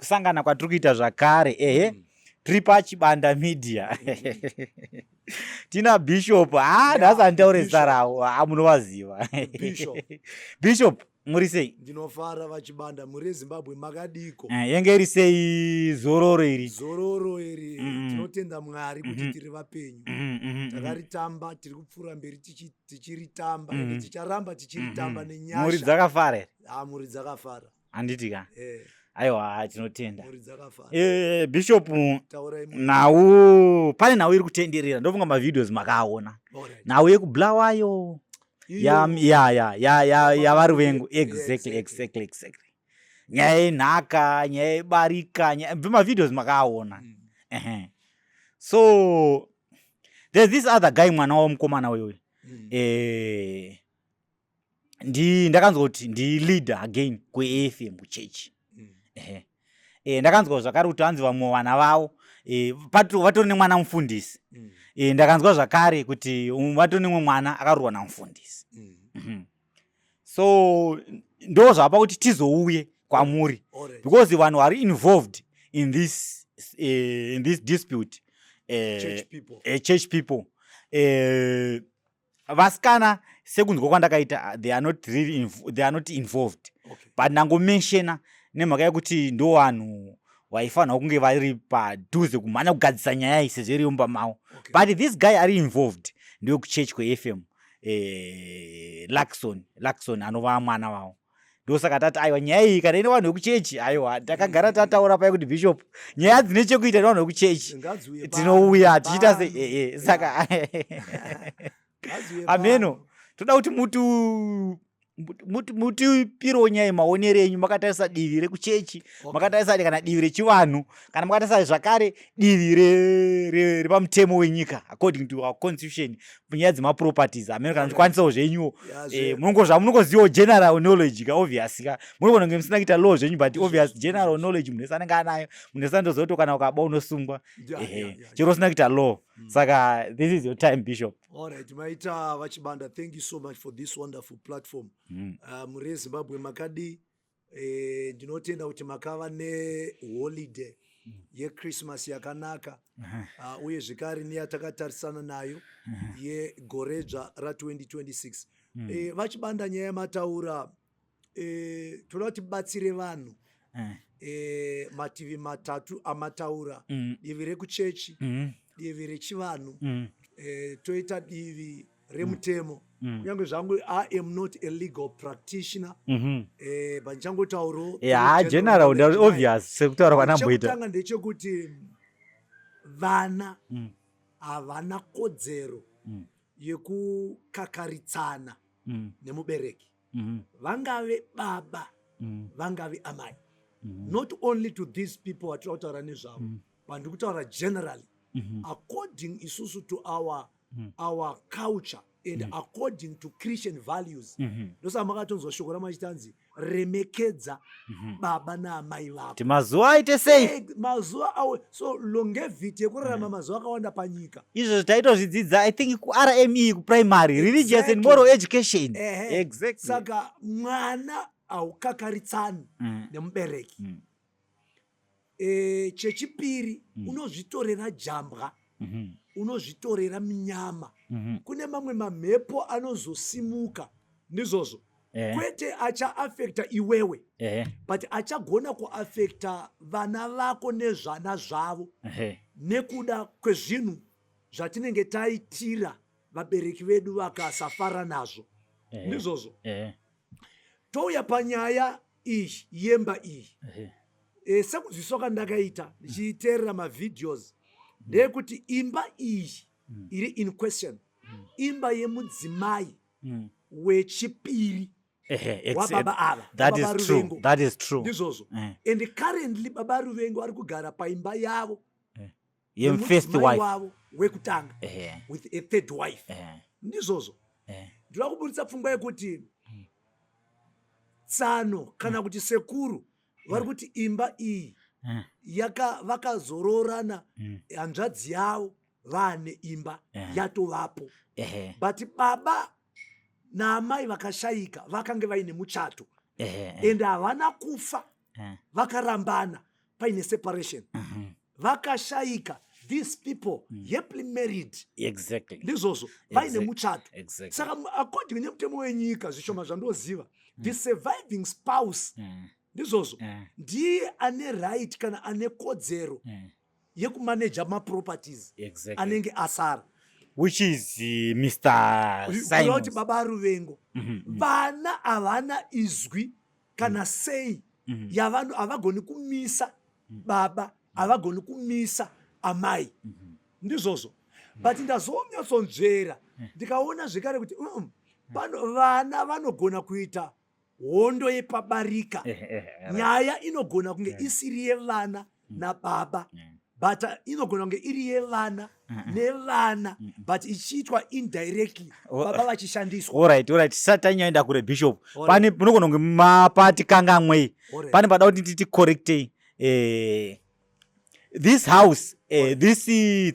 Kusangana kwatiri kuita zvakare, ehe, tiri paChibanda Media. Tina Bishop. Ha, nhasi handitaure zita ravo, ha, munovaziva. Bishop. Bishop, muri sei? Ndinofara, VaChibanda. Muri eZimbabwe makadiko? Yenge iri sei zororo iri? Zororo iri, tinotenda Mwari kuti tiri vapenyu. Takaritamba, tiri kupfuura mberi tichiritamba, ende ticharamba tichiritamba nenyasha. Mhuri dzakafara here? Ha, mhuri dzakafara. Handiti ka? Eh. Aiwa, tinotenda. Mhuri dzakafara. Bishop, Taurai. Nhau, pane nhau iri kutenderera, ndofunga mavideos makaaona. Nhau yekuBulawayo Iyo- ya yaVaRuvengo. Exactly. Exactly, nyaya yenhaka, nyaya yebarika, mavideos makaaona. Ehe. So there's this other guy, mwana wamukomana uyoyo. Ndakanzwa kuti ndi leader again kweAFM kuchechi. Ehe. Ndakanzwa zvakare kuti hanzi vamwe vana vavo vatori nemwana mufundisi. Ndakanzwa zvakare kuti vatori nemwe mwana akaroorwa namufundisi. So ndo zvapa kuti tizouye kwamuri because vanhu vari involved in this dispute, Church people. Church people, vasikana, sekunzwa kwandakaita, they are not really they are not involved, but ndangomentiona nemhaka yekuti ndo vanhu vaifanirwa kunge vari padhuze kumhanya kugadzisa nyaya iyi sezvo iri mumba mavo. But this guy ari involved ndewekuchurch kweFM, Lakson, anova mwana wavo. Ndosaka tati aiwa, nyaya iyi kana ine vanhu vekuchechi, aiwa, takagara tataura paya kuti Bishop, nyaya dzine chekuita nevanhu vekuchechi Ngadziuye tinouya pano, tichiita se pano. Saka Ngadziuye ameno pano. Toda kuti mutipirewo nyaya, maonero enyu makatarisa divi rekuchechi, makatarisa kana divi rechivanhu, kana makatarisa zvakare divi repamutemo wenyika according to our constitution, nyaya dzemaproperties. Ameno kana muchikwanisawo zvenyuwo. Ya, Munongozivawo general knowledge ka, obvious ka, munogona kunge musina kuita law zvenyu, but obvious general knowledge munhu wese anenge anayo. Munhu wese anotoziva kuti kana ukaba unosungwa. Chero usina kuita law. Saka this is your time, Bishop. All right, maita, VaChibanda. Thank you so much for this wonderful platform. Muri eZimbabwe makadi? Ndinotenda kuti makava neholiday yeChristmas yakanaka, uye zvekare neyatakatarisana nayo yegoredzva ra2026. VaChibanda, nyaya yamataura, toda kuti tibatsire vanhu. Mativi matatu amataura: divi rekuchechi, divi rechivanhu, toita divi remutemo. Kunyange zvangu I am not a legal practitioner, but ndichangotaurawo Ya, general, obvious, sekutaura kwanamboita. Chekutanga ndechekuti vana havana kodzero yekukakaritsana nemubereki, vangave baba, vangave amai. Not only to these people vatiri kutaura nezvavo, but ndiri kutaura generally according isusu to our culture and according to Christian values. Ndosaka makatonzwa shoko ramachitanzi remekedza baba naamai vako kuti mazuva aite sei? Mazuva awe, so longevity yekurarama mazuva akawanda panyika. Izvo taitozvidzidza, I think, kuRME, kuprimary, religious and moral education. Ehe. Exactly. Saka mwana haukakaritsani nemubereki. Chechipiri, unozvitorera jambwa, unozvitorera minyama. Kune mamwe mamhepo anozosimuka, ndizvozvo, kwete achaafecta iwewe, but achagona kuafecta vana vako nezvana zvavo nekuda kwezvinhu zvatinenge taitira vabereki vedu vakasafara nazvo. Ndizvozvo. Touya panyaya iyi yemba iyi. Sekunzwiswa kwandakaita ndichiteerera mavideos ndeyekuti imba iyi iri in question, imba yemudzimai wechipiri wababa ava. That Baba is true. Ruvengo. That is true. Ndizvozvo. And currently baba Ruvengo ari kugara paimba yavo Yemufirst nemudzimai wife. wavo wekutanga with a third wife. Ndizvozvo. Ndinoda kuburitsa pfungwa yekuti tsano kana kuti sekuru vari kuti imba iyi vakazoroorana hanzvadzi yavo vaane imba yatovapo, but baba naamai vakashayika vakange vaine muchato, ende havana kufa vakarambana. Paine separation. Vakashayika, these people happily married. Ndizvozvo, vaine muchato. Saka according nemutemo wenyika, zvishoma zvandoziva, the surviving spouse, ndizvozvo, ndiye ane right kana ane kodzero yekumaneja maproperties anenge asara. Which is Mr Kureva kuti Simons. Baba Ruvengo. Vana havana izwi kana sei yavano. Havagoni kumisa baba, havagoni kumisa amai. Ndizvozvo, but ndazonyatsonzvera, ndikaona zvekare kuti pano vana vanogona kuita hondo yepabarika. Eh, eh, eh, Nyaya inogona kunge isiri yevana nababa, but inogona kunge iri yevana nevana, but ichiitwa indirectly, baba vachishandiswa. Alright, tisati tanyaenda kure, Bishop, Alright. pane munogona kunge mapati kangamwei. Pane pada kuti titi correctei this house, this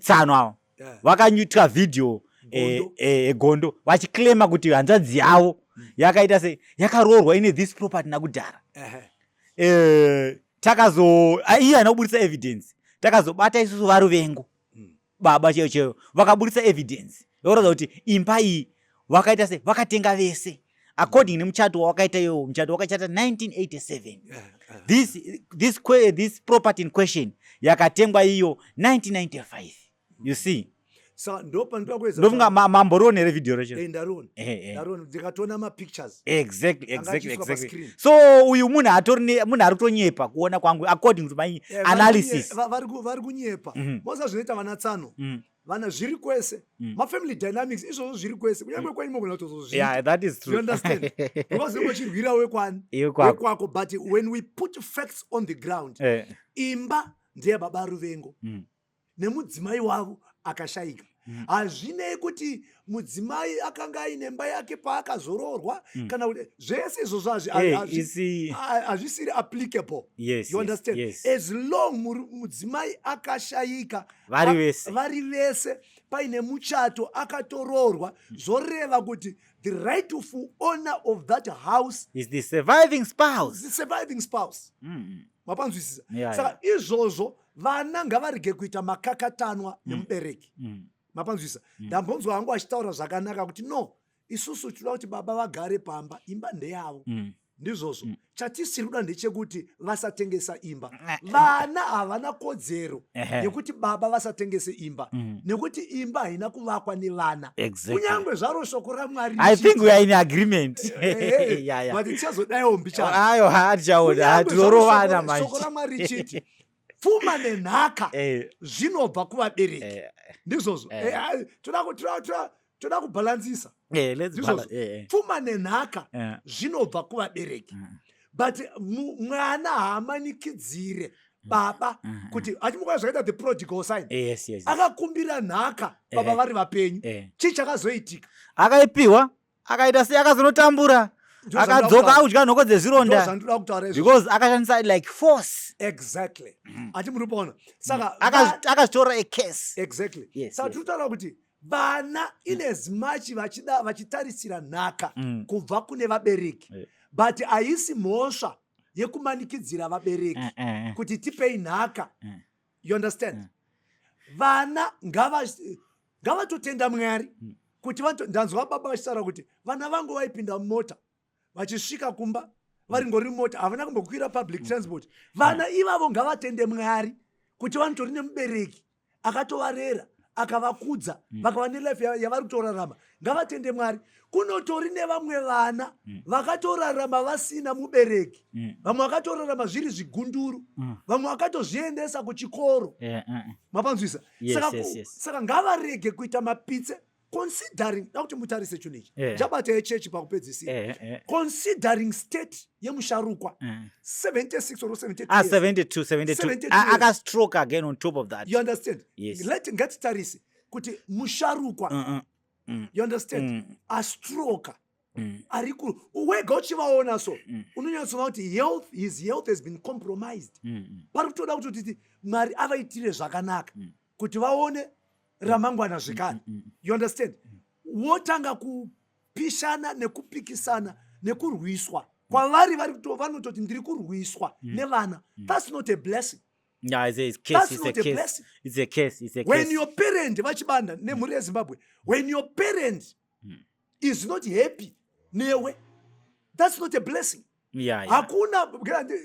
tsano ava vakanyutika video Gondo. Gondo vachiclaima kuti hanzvadzi yavo yakaita sei, yakaroorwa ine this property nakudhara. Takazo iye haina kubudisa evidence. Takazobata isusu vaRuvengo, baba chaiyo chaiyo vakaburisa evidence yokuratidza kuti imba iyi vakaita sei, vakatenga vese according nemuchato wawakaita iyowo. Muchato wakachata 1987. This property in question yakatengwa iyo 1995, you see. Saka ndo pandoda kuedza. Ndofunga mamboriona here video racho? Eh, ndariona. Ndariona, ndikatoona mapictures anga achiiswa pascreen. So uyu munhu atori munhu ari kutonyepa kuona kwangu, according to my analysis. Vari kunyepa. Moza zvinoita vana tsano, vana zviri kwese, mafamily dynamics izvozvo zviri kwese, kunyange kwenyu mogona kutozozviita. Yeah, that is true. You understand? Because ungochirwira wekwani, Iwe kwako. Wekwako. But when we put facts on the ground, imba ndeyababa Ruvengo nemudzimai wavo akashayika. Hazvinei kuti mudzimai akanga aine imba yake paakazoroorwa kana kuti zvese izvozvo hazvisiri applicable. You understand? Yes. As long mudzimai akashayika, Vari vese. Vari vese, paine muchato, akatoroorwa, zvoreva kuti the rightful owner of that house is the surviving spouse. The surviving spouse. Mapanzwisisa? Yeah. Saka izvozvo vana ngavarege kuita makakatanwa nemubereki. Mapanzwisisa? Ndambonzwa hangu achitaura zvakanaka kuti no, isusu tinoda kuti baba vagare pamba, imba ndeyavo. Ndizvozvo. Chatisiri kuda ndechekuti vasatengesa imba. Vana havana kodzero yekuti baba vasatengese imba, nekuti imba haina kuvakwa nevana. Kunyange zvaro shoko raMwari I think we are in agreement. But tichazodaiwo mbichana. Ayo, hatichaona. Kunyange zvaro Tinorovana shoko manje. raMwari richiti pfuma nenhaka zvinobva kuvabereki. Ndizvozvo. Toda kubhalansisa. Let's Ndizvozvo. balance. Pfuma nenhaka zvinobva kuvabereki, but mwana haamanikidzire baba kuti achimuka zvakaita the prodigal son. Akakumbira nhaka baba vari vapenyu. Chii chakazoitika? Akaipiwa, akaita sei, akazonotambura, Ndozvandoda akadzoka kutaura. akudya nhoko dzezvironda. Ndozvandoda kutaura izvozvo. Because akashandisa like force. Exactly. Ati muri kuona saka Akazvitora a case. Saka tiri kutaura kuti vana, in as much vachida, vachitarisira nhaka kubva kune vabereki, but haisi mhosva yekumanikidzira vabereki kuti tipei nhaka. You understand? Vana ngavatotenda Mwari kuti ndanzwa baba vachitaura kuti vana vangu vaipinda mumota, vachisvika kumba vari ngori mumota, havana kumbokwira public transport. Vana ivavo ngavatende Mwari kuti vanotori nemubereki akatovarera, akavakudza, vakava nelife yavari kutorarama. Ngavatende Mwari. Kunotori nevamwe vana vakatorarama vasina mubereki. Vamwe vakatorarama zviri zvigunduru. Vamwe vakatozviendesa kuchikoro. Mapanzwisa? Yes. Saka Yes. saka ngavarege kuita mapitse, considering da kuti mutarise chinhu ichi. Chabata yechechi pakupedzisira. Considering state yemusharukwa, 76 or 72 Ah, years. 72, 72. 72 Ah, years. akastroke again on top of that. You understand? Yes. Let ngatitarise kuti musharukwa, you understand, astroka, ari ku wega uchivaona so, unonyatsoona kuti his health has been compromised. Pari kutoda kutotiti Mwari avaitire zvakanaka kuti vaone ramangwana zvekare. You understand? Wotanga kupishana nekupikisana nekurwiswa kwavari, vari vanototi ndiri kurwiswa nevana. That's not a blessing. Yeah, it's a case. That's It's a not a case. blessing. It's a case. It's a When case. your parent, VaChibanda nemhuri yeZimbabwe, when your parent is not happy newe, that's not a blessing. Hakuna,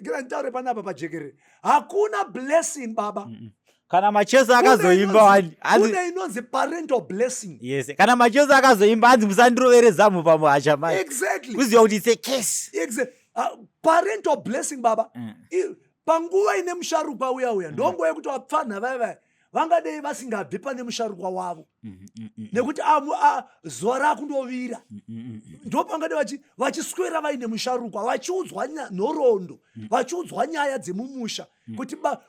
gera nditaure panapa pajekerere, hakuna blessing, baba. Kana Macheso akazoimba wani hanzi Kune inonzi parental blessing. Yes, kana Macheso akazoimba hanzi musandirovere zamu pamuhasha mai. Kuziva kuti it's a case. Exactly. Parental blessing, baba. Panguva ine musharukwa uya uya, ndonguva yekuti vapfanha vaya vaya vangadei vasingabvi pane musharukwa wavo, nekuti zuva rakundovira, ndopangade vachiswera vaine musharukwa, vachiudzwa nhoroondo, vachiudzwa nyaya dzemumusha,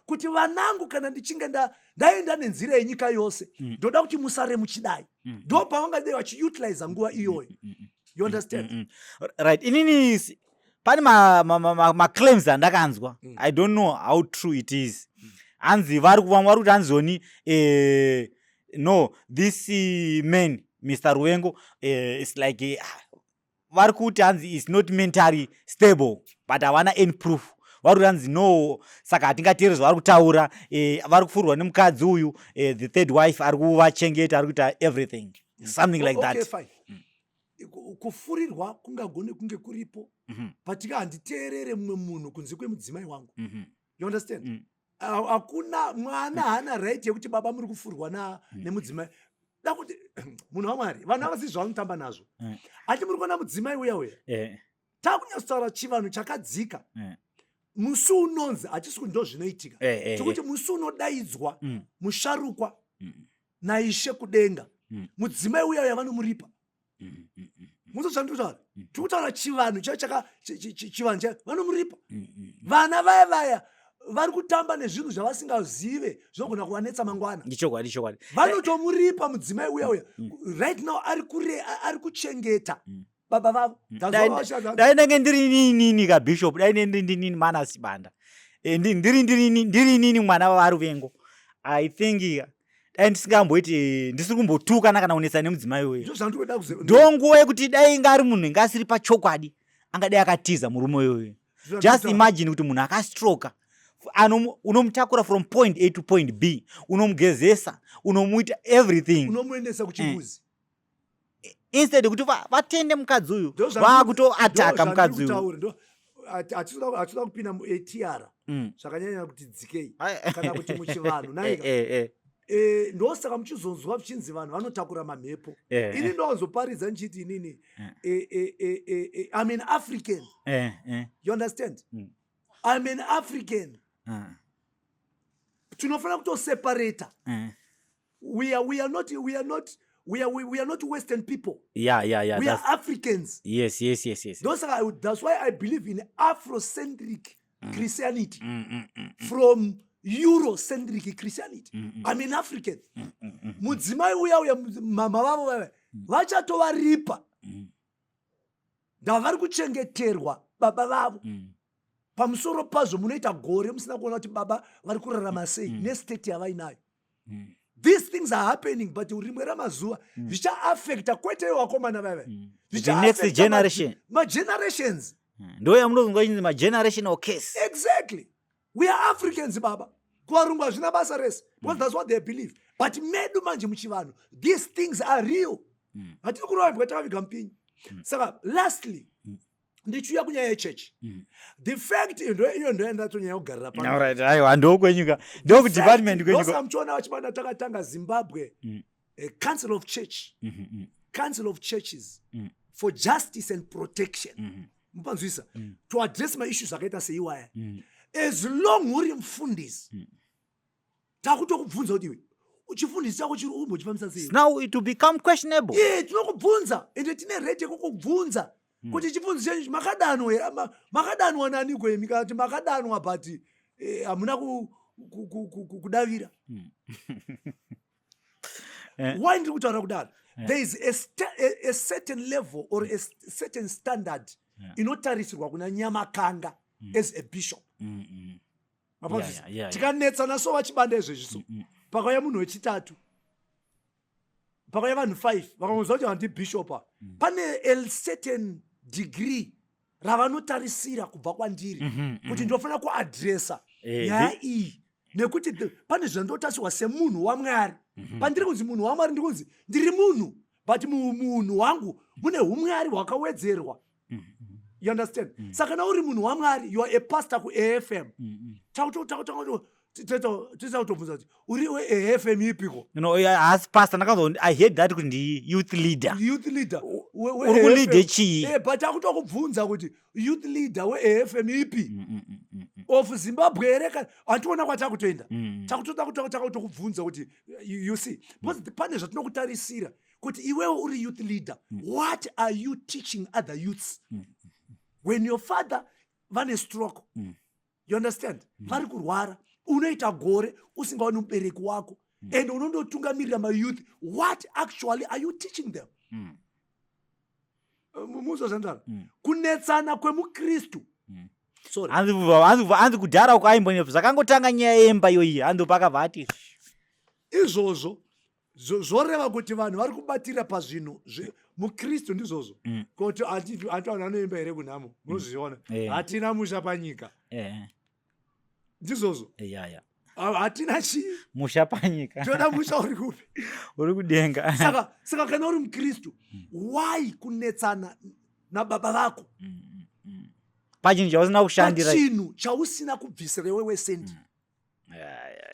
kuti vanangu, kana ndichinge ndaenda nenzira yenyika yose, ndoda kuti musare muchidai. Ndo pavangadei vachiutiliza nguva iyoyo, you understand? Right, inini pane maclaims andakanzwa. I don't know how true it is. Hanzi vari vamwe vari kuti hanzoni, no, this man Mr Ruvengo, is like, vari kuti hanzi is not mentally stable, but havana any proof. Vari kuti hanzi no, saka hatingateeri zvavari kutaura. Vari kufurwa nemukadzi uyu, the third wife, ari kuvachengeta, ari kuita everything, something like that. Fine. Kufurirwa kungagone kunge kuripo, but ka handiteerere mumwe munhu kunze kwemudzimai wangu. You understand? Mm. Hakuna mwana haana right yekuti baba muri kufurwa nemudzimai. Da kuti munhu waMwari, vanhu havasi zvavanotamba nazvo. Ati muri kuona mudzimai uya uya, takunyatsotaura chivanhu chakadzika. Musi unonzi, hatisi kuti ndo zvinoitika, tikuti musi unodaidzwa musharukwa naIshe kudenga, mudzimai uya uya vanomuripa. Muzo zvandikutaura? Tikutaura chivanhu chacho, chaka chivanhu chacho vanomuripa. Vana vaya vaya vari kutamba nezvinhu zvavasingazive, zvinogona kuvanetsa mangwana. Ichokwadi, chokwadi. Vanotomuripa mudzimai uya uya. Right now ari kure, ari kuchengeta baba vavo. Dai ndenge ndiri inini kabishop, dai ndenge ndiri inini Manasi Banda, ndiri inini mwana wavaRuvengo, I think dai ndisingamboiti, ndisiri kumbotukana kana kunetsa nemudzimai uyu. Ndizvo zvandikuda kuze- Ndonguva yekuti dai inga ari munhu inga asiri pachokwadi, angadai akatiza murume uyoyo. Just imagine kuti munhu akastroka, unomutakura from point A to point B, unomugezesa, unomuita everything, unomuendesa kuchimbuzi. Instead yekuti vatende mukadzi uyu, vakutoataka mukadzi uyu. Ndozvandikutaura, hatitoda kupinda muATR zvakanyanya kuti dzikei, kana kuti muchivanhu naika. Ndosaka muchizonzwa zvichinzi vanhu vanotakura mamhepo. Ini ndonzoparidza ndichiti inini, I'm an African. You understand? I'm an African. Tinofanira kutoseparata. We are not, we are not Western people. We are Africans. Ndosaka that's why I believe in Afrocentric Christianity from Eurocentric Christianity. I'm an African. Mudzimai uya uya, mama vavo vava vachatovaripa. Ndava vari kuchengeterwa baba vavo. Pamusoro pazvo munoita gore musina kuona kuti baba vari kurarama sei nestate yavainayo. These things are happening, but rimwe ramazuva zvichaaffecta kwete vakomana vava. The next generation. Magenerations. Ndo yamunozonzwa chinzi magenerational case. Exactly. We are Africans, baba. Kuvarungu hazvina basa rese because that's what they believe, but medu manje muchivanhu these things are real. Hatiri kurova imbwa takaviga mupinyi. Saka lastly, ndichiuya kunyaya yechechi, the fact iyo ndoyandatonyanya kugarira pano. Alright, aiwa, ndokwenyuka, ndokudepartment kwenyuka. Ndosaka muchiona VaChibanda takatanga Zimbabwe Council of Church, Council of Churches for Justice and Protection. Mupanzwisa? To address maissues akaita seiwaya. As long uri mufundisi, takutokubvunza kuti iwe chifundisi chako chiri umbochifambisa sei? Now it will become questionable. Iye tinokubvunza, ende tine right yekukubvunza kuti chifundisi chenyu makadanwa here? Makadanwa naniko imi, kana kuti makadanwa but hamuna kudavira? Why ndiri kutaura kudaro? There is a certain level or a certain standard inotarisirwa kuna Nyamakanga as a bishop. Mapazvisa? Yeah. Tikanetsana so VaChibanda izvezvi, so pakauya munhu wechitatu, pakauya vanhu 5 vakangonzwa kuti handi bishop ava, pane a certain degree ravanotarisira kubva kwandiri kuti ndinofanira kuadresa nyaya iyi. Nekuti pane zvandotarisirwa semunhu waMwari. Pandiri kunzi munhu waMwari, ndiri kunzi ndiri munhu, but mumunhu wangu mune umwari hwakawedzerwa. You understand? Saka kana uri munhu waMwari, you are a pastor kuAFM, tisakutobvunza kuti uri weAFM ipiko. No, haasi pastor. Ndakazwa, I heard that kuti ndi youth leader. Youth leader. Uri kulead chii? But akutokubvunza kuti youth leader weAFM ipi of Zimbabwe here? Kana hationa kwatakutoenda, takutoda takutokubvunza kuti you see, because pane zvatinokutarisira kuti iwewe uri youth leader, what are you teaching other youths when your father vane stroke? You understand? Vari kurwara, unoita gore usingaoni mubereki wako and unondotungamirira mayouth. What actually are you teaching them? Muzwa zvandara kunetsana kwemukristu. Sorry. Hanzi kudhara uko aimbonye zvakangotanga nyaya yemba iyoyi, hanzi pakabva ati Izvozvo zvoreva kuti vanhu vari kubatira pazvinhu mukristu. Ndizvozvo kuti ati vanhu vanoimba here kunhamo, munozviona? Hatina musha panyika. Ndizvozvo. Hatina chii? Musha panyika. Toda musha uri kupi? Uri kudenga. Saka kana uri mukristu, why kunetsana nababa vako pachinhu chausina kushandira? Pachinhu chausina kubvisira iwewe sendi,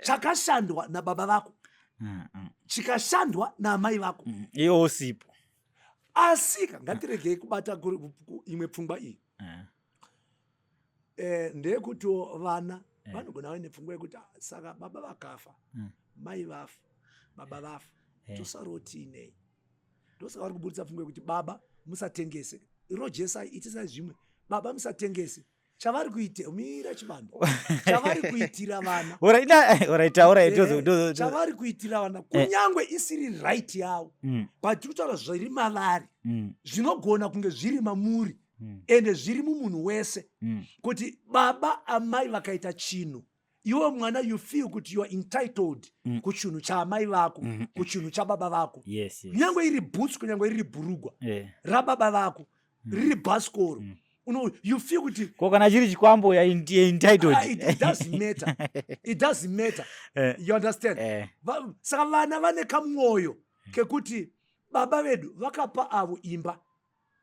chakashandwa nababa vako, chikashandwa naamai vako, Iwo usipo. Asika ngatiregei kubata imwe pfungwa iyi. Ndeyekutiwo vana vanogona vaine pfungwa yekuti, "Ah, saka baba vakafa, mai vafa, baba vafa, tosarawo tiinei?" Ndosaka vari kuburitsa pfungwa yekuti baba musatengese, rojesai, itisai zvimwe, baba musatengese. Chavari kuite, mira Chibanda, chavari kuitira vana Alright, taura. Chavari kuitira vana, kunyange isiri right yavo, but tiri kutaura zviri mavari, zvinogona kunge zviri mamuri ende zviri mumunhu wese, kuti baba amai vakaita chinhu, iwe mwana you feel kuti you are entitled kuchinhu chaamai vako, kuchinhu chababa vako, kunyange iri boots, kunyange riri bhurugwa rababa vako, riri bhasikoro, you feel kuti Ko kana chiri chikwambo, ya entitled. Ah, it doesn't matter, it doesn't matter. You understand? Saka vana vane kamwoyo kekuti baba vedu vakapa avo imba,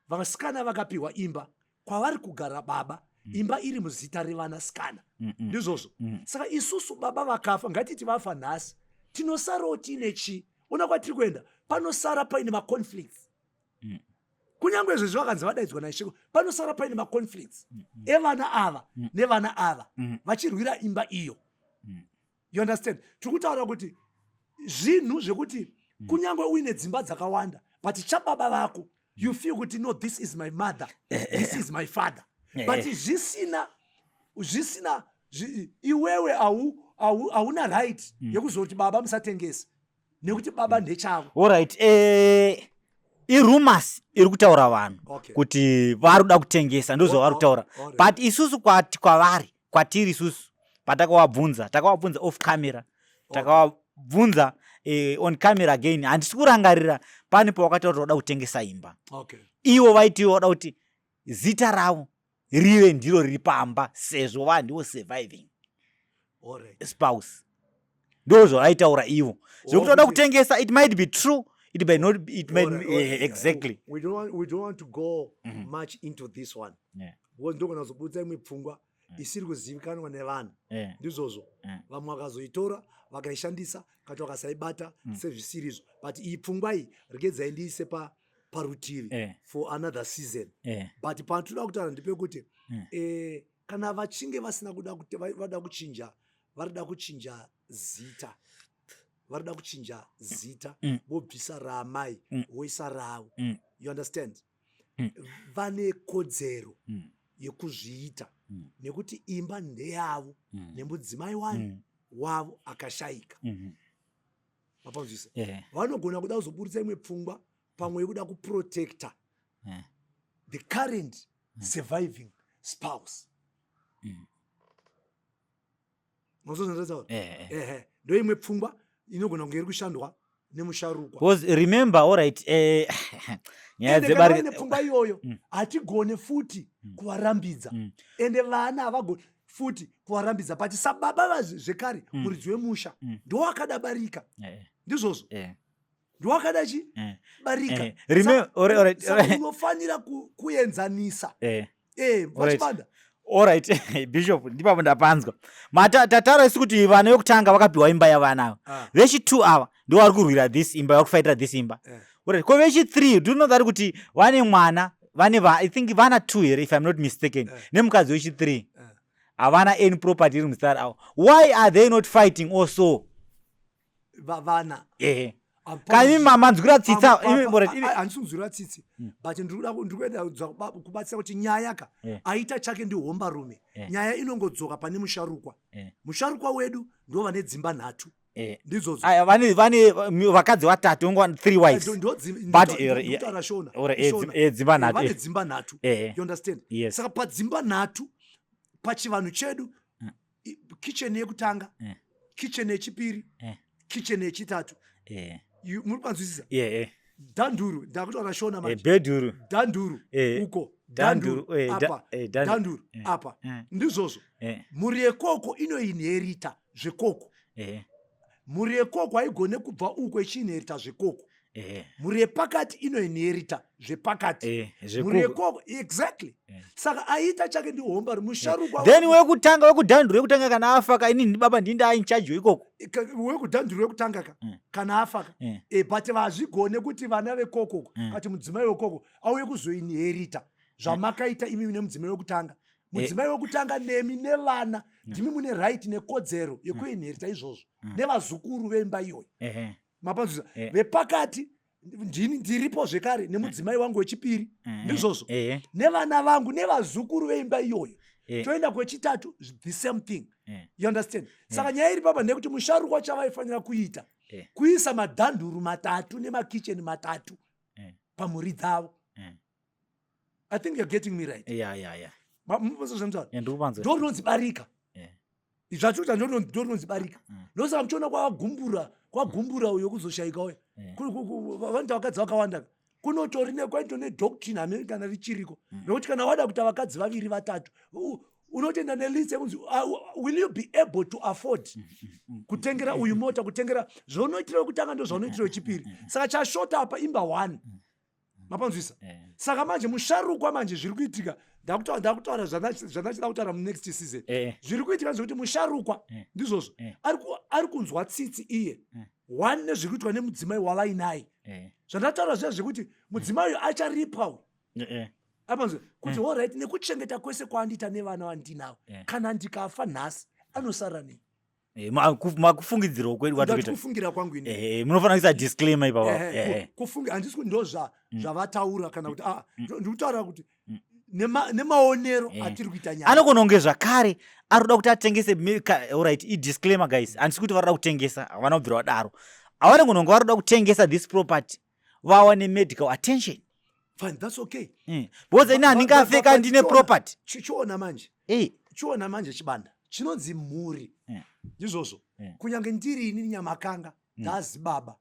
vasikana vakapiwa imba kwavari kugara baba, imba iri muzita revanasikana. Ndizvozvo. Saka isusu baba vakafa, ngatiti vafa nhasi, tinosarawo tiine chii? Ona kwatiri kuenda, panosara paine maconflicts. Kunyange izvezvi vakanzi vadaidzwa naIshe, panosara paine maconflicts evana ava nevana ava vachirwira imba iyo. You understand? Tiri kutaura kuti zvinhu zvekuti kunyange uine dzimba dzakawanda, but chababa vako you feel kuti, "No, this is my mother, this is my father," but zvisina iwewe hauna right yekuzoti baba musatengese, nekuti baba ndechavo. Alright, irumors iri kutaura vanhu kuti vari kuda kutengesa, ndozvavari kutaura. But isusu kwavari, kwatiri isusu, patakavabvunza, takavabvunza off camera, takavabvunza on camera again, handisi kurangarira pane pawakataura kuti wada kutengesa imba. Ivo vaitiwo vada kuti zita ravo rive ndiro riri pamba, sezvo vandiwo surviving spouse. Ndo zvavaitaura ivo zvekuti vada kutengesa. It might be true, it may not, it may exactly. We don't want to go much into this one because ndogona kuzobudisa imwe pfungwa isiri kuzivikanwa nevanhu. Ndizvozvo. Vamwe vakazoitora vakaishandisa kana vakasaibata sezvisirizvo, but iyi pfungwa iyi regedzai ndiise parutivi for another season. But patoda kutaura ndepekuti kana vachinge vasina kuda vada kuchinja, varida kuchinja zita, varida kuchinja zita, vobvisa raamai, voisa ravo. You understand? Vane kodzero yekuzviita nekuti imba ndeyavo nemudzimai wayo wavo akashayika. Mapanzwisa? Vanogona kuda kuzoburitsa imwe pfungwa pamwe yekuda kuprotecta the current surviving spouse. Mazozvandataura? Ehe, ndo imwe pfungwa inogona kunge iri kushandwa nemusharukwa. Because remember, alright, nyaya Ende kana vaine pfungwa iyoyo, hatigone futi kuvarambidza. Ende vana havagoni. Futi kuvarambidza, but sababa zvekare, muridzi wemusha, ndowakada barika. Ndizvozvo, ndowakada chi barika. Alright. Saka unofanira kuenzanisa. VaChibanda. Alright, Bishop, ndipapo ndapanzwa. Tataura isu kuti vana vekutanga vakapiwa imba yavana ava. Vechi2 ava ndo vari kurwira this imba, vari kufaitira this imba. Alright, ko vechi3, do you know that kuti vane mwana, vane I think vana two here, if I'm not mistaken, nemukadzi wechi3? Havana any property iri muzita ravo. Why are they not fighting also? Vana? Kana imi manzwira tsitsa imi, alright, Handisi kunzwira tsitsi, but ndiri kuenda kubatsira kuti nyaya ka aita chake ndihombarume. Nyaya inongodzoka pane musharukwa. Musharukwa wedu ndo vane dzimba nhatu. Ndizvozvo. Aya, vane vakadzi vatatu, ongova three wives. But, Ndikutaura Shona. Alright, Shona. Dzimba nhatu. Vane dzimba nhatu. You understand? Yes. Saka padzimba nhatu, pachivanhu chedu, kitchen yekutanga, kitchen yechipiri, kitchen yechitatu. Muri kupanzwisisa? Yeah. Dhanduru, ndakutaura Shona manje. Beduru. Dhanduru uko. Dhanduru, Dhanduru apa. Dhanduru. Dhanduru apa. Ndizvozvo. Mhuri yekoko inoinherita zvekoko. Mhuri yekoko haigone kubva uko ichiinherita zvekoko. Mhuri yepakati inoinherita zvepakati. Mhuri Zvekoko. yekoko, exactly. Saka aita chake ndihomba musharukwa. Then wekutanga, wekudhanduru wekutanga, kana afa ka, inini baba ndinda in charge ikoko. Wekudhanduru wekutanga ka, kana afa ka, but vazvigone kuti vana vekokoko, kati mudzimai wekoko auye kuzoinherita zvamakaita imimi nemudzimai wekutanga. Mudzimai wekutanga nemi nevana ndimi mune right nekodzero yekuinherita izvozvo, nevazukuru vemba iyoyo. Mapanzwisa? Vepakati ndini ndiripo zvekare nemudzimai wangu wechipiri. Ndizvozvo. Nevana vangu nevazukuru veimba iyoyo. Toenda kwechitatu, the same thing. You understand? Saka nyaya iri papa ndeyekuti musharukwa chavaifanira kuita kuisa madhanduru matatu nemakicheni matatu pamhuri dzavo. I think you're getting me right? Yeah. Zvamutaura? Ndikupanzwa. Ndo rinonzi barika. Zvatikuita ndo rinonzi barika. Ndosaka muchiona kwagumbura, kwagumbura uyo kuzoshayika uya. Vanoita vakadzi vakawanda, kunotori kwaito nedoctrine hamene kana richiriko, nokuti kana wada kuita vakadzi vaviri, vatatu, unotoenda nelist yekunzi, will you be able to afford kutengera uyu mota, kutengera zvaunoitira wekutanga, ndo zvaunoitira wechipiri. Saka chashota apa imba one. Mapanzwisa? Saka manje musharukwa, manje zviri kuitika, ndakutaura zvandachida kutaura munext season. Zviri kuitika ndezvekuti musharukwa, ndizvozvo, ari kunzwa tsitsi iye one nezviri kuitwa nemudzimai wavainaye. Zvandataura zviya zvekuti mudzimai uyu acharipwa uyu. Apanzwa kuti, alright, nekuchengeta kwese kwaandiita nevana vandinavo, kana ndikafa nhasi anosara nei? Makufungidzirawo kwedu Ndati kwatikuita. Kufungira kwangu ini. Munofanira kuisa disclaimer ipapa. Kufunga, handisi kuti ndo zvavataura kana kuti, ah, ndikutaura kuti nemaonero atiri kuita nyaya. Anogona kunge zvakare ari kuda kuti atengese. Alright, idisclaimer guys, handisi kuti varikuda kutengesa, havana kubvira vadaro. Havanogona kunge vari kuda kutengesa this property vawane medical attention. Fine, that's okay. Because ini handingafe ka ndine property. Chiona manje. Chiona manje, Chibanda, chinonzi mhuri, ndizvozvo. Kunyange ndiri ini Nyamakanga, ndazi baba,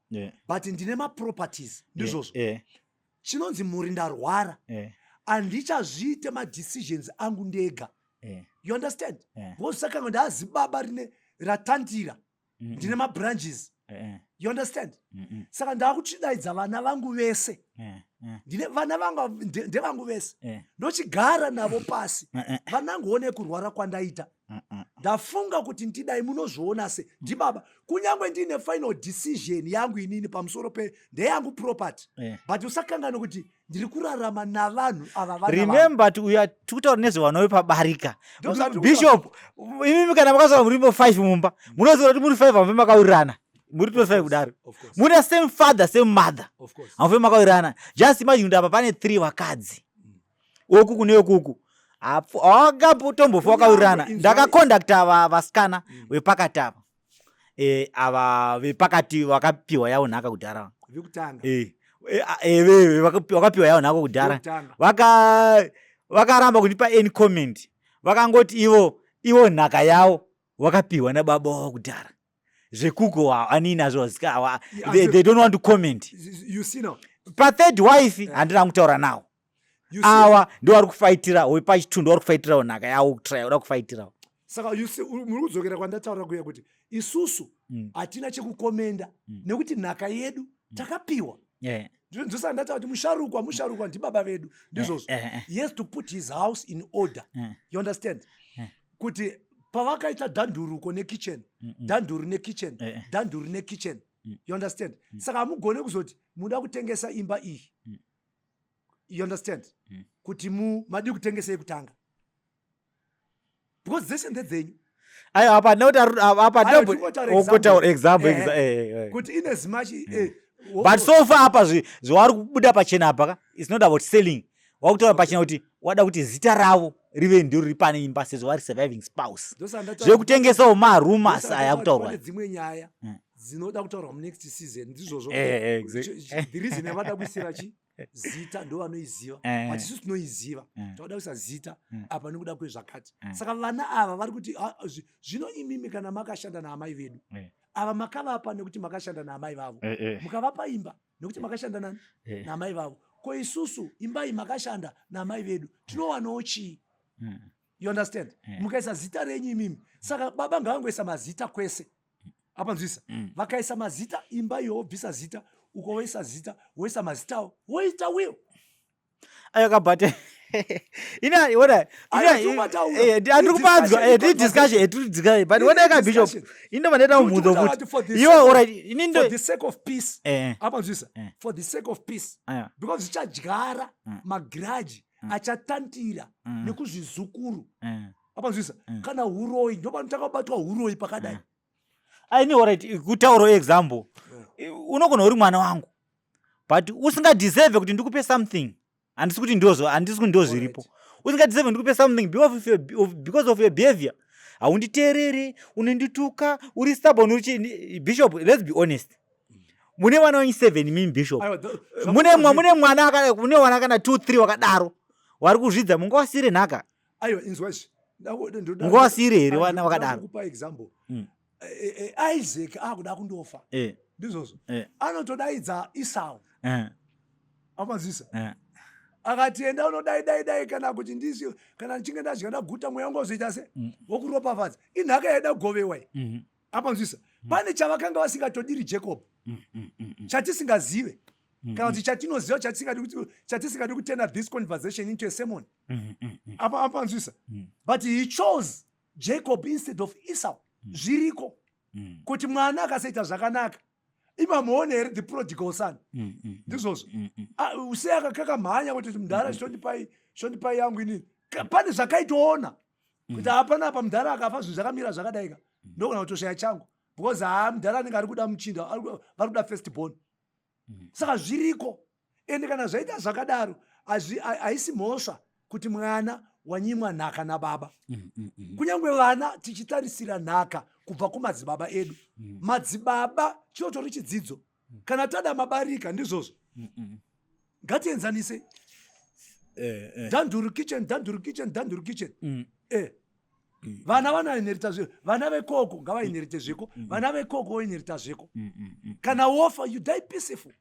but ndine maproperties, ndizvozvo. Chinonzi mhuri, ndarwara, handichazviite madecisions angu ndega. You understand? Because sakanga ndazi baba rine ratandira, ndine mabranches. You understand? Saka ndakuchidaidza vana vangu vese. Ndine vana vangu, ndevangu vese. Ndochigara navo pasi. Vanangoone kurwara kwandaita, ndafunga kuti ndidai, munozviona se ndibaba, kunyange ndine final decision yangu inini pamusoro pe ndeyangu property, but usakangana kuti ndiri kurarama navanhu ava, vana vangu. Remember kuti uya tikutaura nezvevana vepabarika. Ndozvatiri. Bishop, imimi kana makasvika murimo 5 mumba, munoziva kuti muri 5 hamufe makawirirana. Muri to 5 kudaro, Of course. mune same father, same mother, Of course. hamufe makawirirana. Just imagine kuti apa pane 3 vakadzi, uku kune ukuku, hawangatombofa wakawirirana. Ndakakondakta vasikana vepakati apa, ava vepakati vakapiwa yavo nhaka kudhara. Vekutanga. Vakapiwa yavo nhaka kudhara. Vekutanga. Vakaramba kundipa any comment. Vakangoti ivo nhaka yavo vakapiwa nababa wavo kudhara, zvekuko anini nazvo Yeah, they don't want to comment. You see now. Pathird wife handina kutaura nawo. You see. Ava ndo vari kufaitira, wepachitundu vari kufaitirawo nhaka yavo, kutry kuda kufaitirawo. Saka you see, muri kudzokera kwandataura kuya kuti isusu hatina chekukomenda nekuti nhaka yedu takapiwa. Ndosaka ndataura kuti musharukwa ndibaba vedu, ndizvozvo. He has to put his house in order. You understand? Kuti pavakaita dhandhuruko nekitchen, dhandhuru nekitchen, dhandhuru nekitchen, you understand? Saka hamugone kuzoti muda kutengesa imba iyi, you understand, kuti madi kutengesa yekutanga, because dzese ndedzenyu. Aiwa, apa ndinoti apa Aiwa, tingotaura ndinotaura example. Kuti ine zimachi But so far apa zvavari kubuda pachena apa ka, it's not about selling. Wakutaura pachena kuti wada kuti zita ravo rive ndiro riri pane imba sezvo vari surviving spouse. Zvekutengesawo marumors aya akutaurwa. Pane dzimwe nyaya dzinoda kutaurwa munext season, ndizvozvo. The reason yavada kuisira chi zita ndo vanoiziva, but isusu tinoiziva. Tavada kuisa zita apa nekuda kwezvakati. Saka vana ava vari kuti, ah, zvino imimi kana makashanda naamai vedu ava, makavapa nekuti makashanda naamai vavo, mukavapa imba nekuti makashanda nani? Naamai vavo. Ko isusu imba iyi makashanda naamai vedu, tinowanawo chii? You understand? Mukaisa zita renyu imimi, saka baba ngavangoisa mazita kwese apa, nzwisa. Vakaisa mazita, imba iyo wobvisa zita uko, woisa zita, woisa mazitawo, woita will. Aiwa, but ina ona. Aiwa, tiri andiri kupanzwa, tiri discussion, tiri discussion, but ona ka, Bishop, ino vandaita mubvunzo kuti iwo, alright, ini ndo For the sake of peace, apa nzwisa, for the sake of peace, because zvichadyara magrudge achatantira nekuzvizukuru, apa nzwisa, kana uroyi, ndopanotanga kubatwa uroyi pakadai. Aini, alright, kutaurawo example, unogona uri mwana wangu but usingadeserve kuti ndikupe something. Handisi kuti ndozvo, handisi kuti ndo zviripo. Usingadeserve ndikupe something because of your behavior. Haunditeereri, unondituka, uri stubborn, uri chii. Bishop, let's be honest, mune vana venyu seven mimi, Bishop. Aiwa, mune mwana mune mwana kana two, three wakadaro vari kuzvidza, mungawasiyire nhaka? Aiwa, inzwa izvi. Mungawasiyire here vana vakadaro? Kupa example, Isaac akuda kundofa, ndizvozvo? Anotodaidza Esau, apanzwisa? Akati, "Enda unodai dai dai, kana kuti ndisi kana ndichinge ndadya ndaguta, mweya wangu wazoita se wokuropafadza." Inhaka yaida kugovewa iyi, apanzwisa? Pane chavakanga vasingatodiri Jacob chatisingazive, kana kuti chatinoziva chatisingadi kutenda this conversation into a sermon, apa apanzwisa? But he chose Jacob instead of Esau. Zviriko kuti mwana akasaita zvakanaka, imamuone here the prodigal son? Ndizvozvo. Ah, sei akakamhanya kuti, "Mudhara, chondipai, chondipai yangu inini"? Pane zvakaitoona kuti hapana apa, mudhara akafa zvinhu zvakamira zvakadaika, ndogona kutoshaya changu, because haa, mudhara anenge ari kuda muchinda, vari kuda first born. Saka zviriko, ende kana zvaita zvakadaro, haisi mhosva kuti mwana wanyimwa nhaka nababa. Kunyange vana tichitarisira nhaka kubva kumadzibaba edu, madzibaba chinotori chidzidzo. Kana tada mabarika, ndizvozvo, ngatienzanise dhanduru kitchen, dhanduru kitchen, dhanduru kitchen. Vana vanoinherita zve vana vekoko ngavainherite zveko, vana vekoko voinherita zveko. Kana wofa, you die peaceful.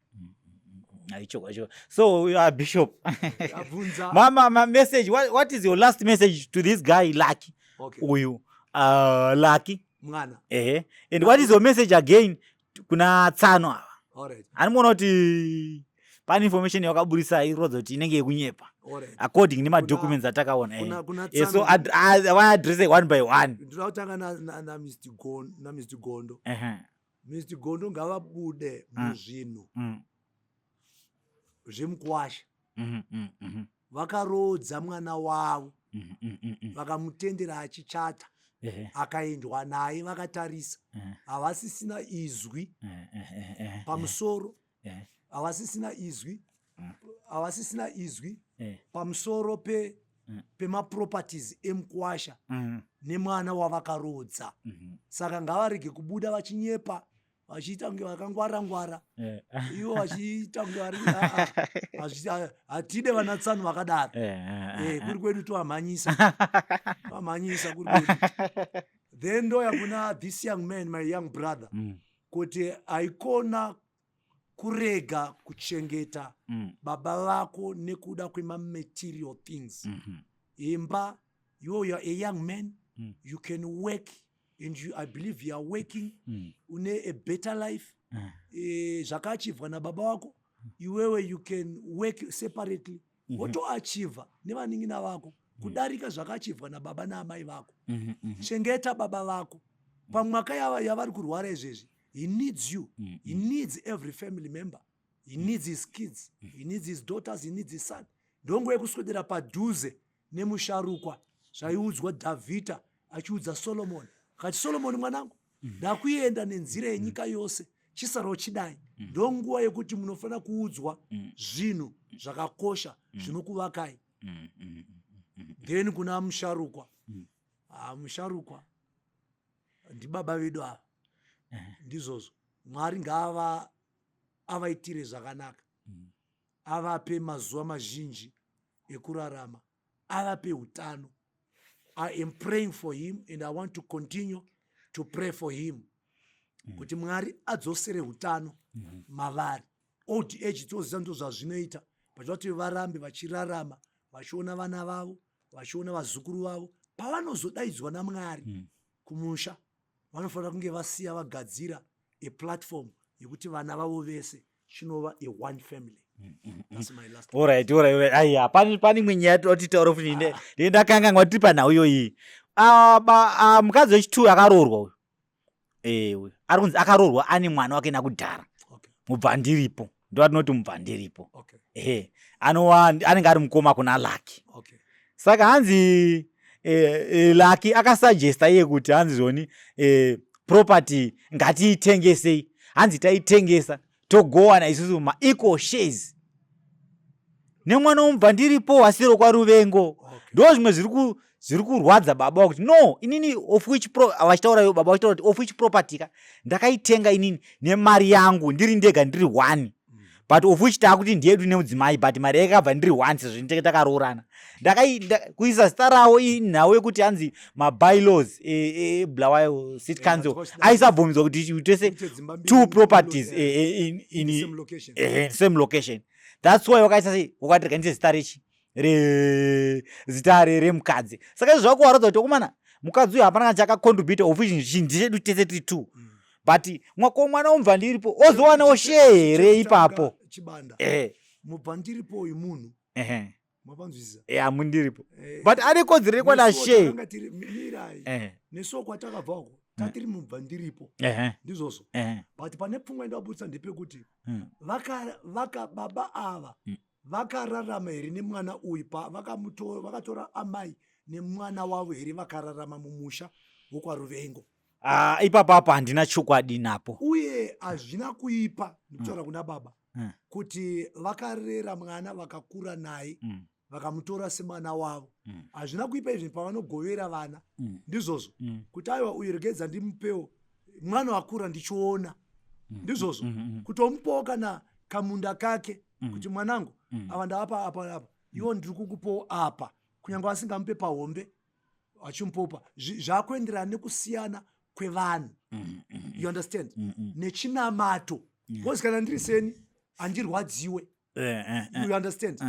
Aicho, aicho. So, Bishop, Abvunza. Ma message, what is your last message to this guy, Lucky? Okay. Uyu, Lucky. Mwana. And what is your message again kuna Tsano ava? Alright. Anomuona kuti pane information yawakaburisa irodzo kuti inenge yekunyepa according nemadocuments atakaona. Kuna So Tsano- vaaddresse one by one. Ndoda kutanga naMr Gondo. Mr Gondo ngavabude muzvinhu zvemukwasha. Vakaroodza mwana wavo, vakamutendera achichata, akaendwa naye vakatarisa. Havasisina izwi pamusoro, havasisina izwi, havasisina izwi pamusoro pemaproperties emukwasha nemwana wavakaroodza. Saka ngavarege kubuda vachinyepa, vachiita kunge vakangwara ngwara, ivo vachiita kunge vari ah, ah, hatide vana Tsano vakadaro. Kuri kwedu tovamhanyisa, vamhanyisa kuri kwedu. Then ndoya kuna this young man, my young brother, kuti haikona kurega kuchengeta baba vako nekuda kwemamaterial things. Imba, you are a young man. You can work and you, I believe you are working. Une a better life. Zvakaachivwa nababa vako, iwewe you can work separately, wotoachivha nevanin'ina vako kudarika zvakaachivhwa nababa naamai vako. Chengeta baba vako pamwaka yavari kurwara izvezvi. He needs you. He needs every family member. He needs his kids, he needs his daughters, he needs his son. Ndonguva yekuswedera padhuze nemusharukwa. Zvaiudzwa Dhavhidha achiudza Solomoni, akati, "Solomoni mwanangu, ndakuenda nenzira yenyika yose, chisaro chidai." Ndonguva yekuti munofanira kuudzwa zvinhu zvakakosha zvinokuvakai. Then kuna musharukwa. Ah, musharukwa ndibaba vedu ava. Ndizvozvo, Mwari ngaava avaitire zvakanaka, avape mazuva mazhinji ekurarama, avape utano. I am praying for him and I want to continue to pray for him kuti Mwari adzosere utano mavari. Old age toziva ndo zvazvinoita, but vati varambe vachirarama, vachiona vana vavo, vachiona vazukuru vavo. Pavanozodaidzwa naMwari kumusha, vanofanira kunge vasiya vagadzira a platform yekuti vana vavo vese chinova a one family. That's my last. Alright. Aiya, pane imwe nyaya totitaura futi. Ndakanganwa tiri panhau iyoyi. Ah, mukadzi wechitu akaroorwa uyu, uyu ari kunzi akaroorwa ane mwana wake nakudhara. Mubvandiripo, ndo atinoti mubvandiripo. Ehe, anova anenge ari mukoma kuna Lucky. Saka hanzi Lucky akasuggesta iye kuti hanzi zvoni property ngatiitengesei. Hanzi taitengesa, togowana isusu maequal shares nemwana womubvandiripo asiro kwaRuvengo. Ndo zvimwe zviri kurwadza baba kuti no, inini of which vachitaura ivo baba vachitaura kuti of which property ka ndakaitenga inini nemari yangu ndiri ndega, ndiri one, but of which taakuti ndiyedu nemudzimai, but mari yakabva ndiri one sezvo nditenge takaroorana. Kuisa zita rawo inhau yekuti hanzi mabylaws eBulawayo City Council aisabvumidzwa kuti tese Kuite dzimba mbiri two properties in same location. Same location. That's why wakaisa sei, wakati rega zita rechi rezita remukadzi. Saka izvo zvakuwaradza kuti okomana, mukadzi uyu hapana kana chakacontributa, of which chinhu ndechedu tese tiri two. But mwako mwana womubva ndiripo ozowanawo share here ipapo? Chibanda, mubva ndiripo uyu munhu. Mapanzwisisa? Hamundiripo. But ane kodzero yekuwana Nesuwo share. Takanga mirai. Nesuwo kwatakabva uko tatiri mubva ndiripo. Ndizvozvo. But pane pfungwa yandabudisa ndepekuti vaka baba ava vakararama here nemwana uyu? Vakatora amai nemwana wavo here, vakararama mumusha wokwaRuvengo? Ah, ipapo apo handina chokwadi napo. Uye hazvina kuipa, ndikutaura kuna baba, kuti vakarera mwana, vakakura naye, vakamutora semwana wavo. Hazvina kuipa izvi pavanogovera vana. Ndizvozvo. Kuti aiwa, uyu regedza ndimupewo, mwana wakura ndichiona. Ndizvozvo. Kuti omupawo kana kamunda kake, kuti mwanangu, ava ndavapa apa, apa iwo ndiri kukupawo apa, kunyange vasingamupe pahombe, achimupopa. Zvakuenderana nekusiyana kwevanhu, you understand, nechinamato, because kana ndiri seni handirwadziwe. You understand?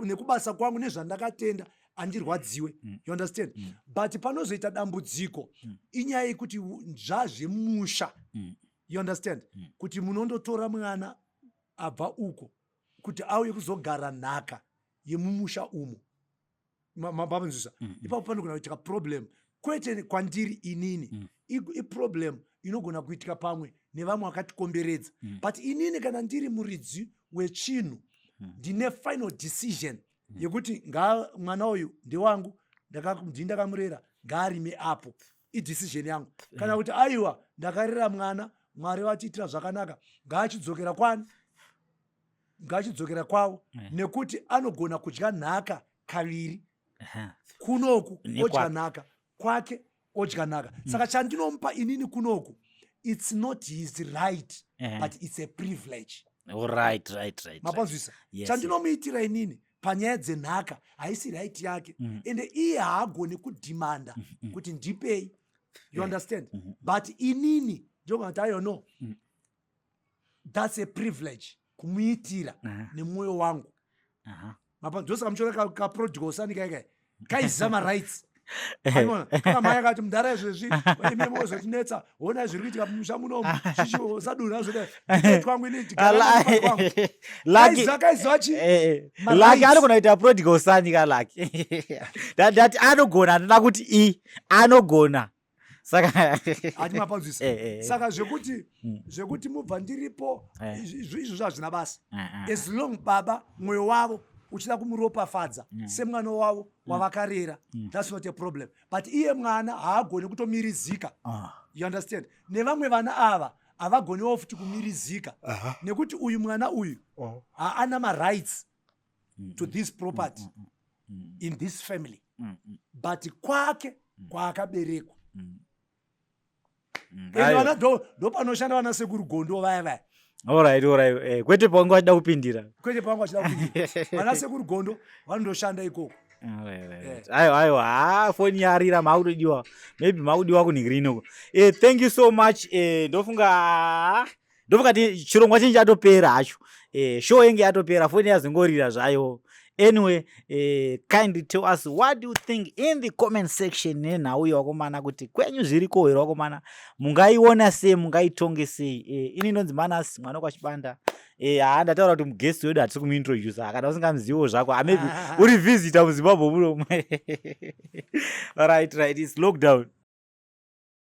Nekubasa kwangu nezvandakatenda handirwadziwe, you understand? But panozoita dambudziko inyaya yekuti zvazvemusha, you understand, kuti munondotora mwana abva uko kuti auye kuzogara nhaka yemumusha umo. Mapanzwisisa? Ipapo panogona kuitika problem, kwete kwandiri inini. Iproblem inogona kuitika pamwe nevamwe vakatikomberedza, but inini kana ndiri muridzi wechinhu, ndine final decision yekuti nga mwana uyu ndewangu, ndini ndakamurera, ngaarime apo. Idecision yangu. Kana kuti aiwa, ndakarera mwana, Mwari vatiitira zvakanaka, ngaachidzokera kwani, ngaachidzokera kwavo, nekuti anogona kudya nhaka kaviri, kunoku odya nhaka, kwake odya nhaka. Saka chandinomupa inini kunoku, it's not his right, but it's a privilege. Oh, right. Mapanzwisa? Yes. Chandinomuitira inini panyaya dzenhaka haisi right yake, ende iye haagoni kudhimanda kuti ndipei, you understand? But inini ndogona kuti aiyo, no, that's a privilege kumuitira nemwoyo wangu. Ndosaka muchiona kaprodigal son kaikai kaiziva marights. Aiona, kana mai akati, "Mudhara, izvezvi imi mozotinetsa, honai zviri kuitika mumusha munomu, chichisadunha zvodai twangu ini." Lucky Zakaiziva chi Lucky Ma-rights. Anogona kuita prodigal son ka Lucky. Ndati anogona, handina kuti i anogona, saka Hati mapanzwisa? Saka zvekuti zvekuti mubva ndiripo, izvozvo hazvina basa, as long baba mwoyo wavo uchida kumuropafadza semwana wavo wavakarera, that's not a problem. But iye mwana haagoni kutomirizika. You understand? Nevamwe vana ava havagoniwo futi kumirizika, nekuti uyu mwana uyu haana marights to this property in this family, but kwake kwaakaberekwa. Ende vana ndo panoshanda vana sekuru Gondo vaya vaya. Alright, kwete paunge vachida kupindira. Kwete pavanga vachida kupindira, vana sekuru Gondo vanondoshanda ikoko. Aiwa, aiwa, ha, foni yarira, makutodiwa, maybe makudiwa kunhingirinoko. Thank you so much. Ndofunga ti chirongwa chinji chatopera hacho. Show yenge yatopera, foni yazongorira zvayo. Anyway, kindly tell us what do you think in the comment section nenhau yevakomana, kuti kwenyu zviriko here vakomana, mungaiona sei, mungaitonge sei? Ini ndonzi Manas mwana kwaChibanda. Haa, ndataura kuti muguest wedu hatisi kumuintroduce, kana usingamuziviwo zvako. Maybe uri visitor muZimbabwe muno. Right, it's lockdown.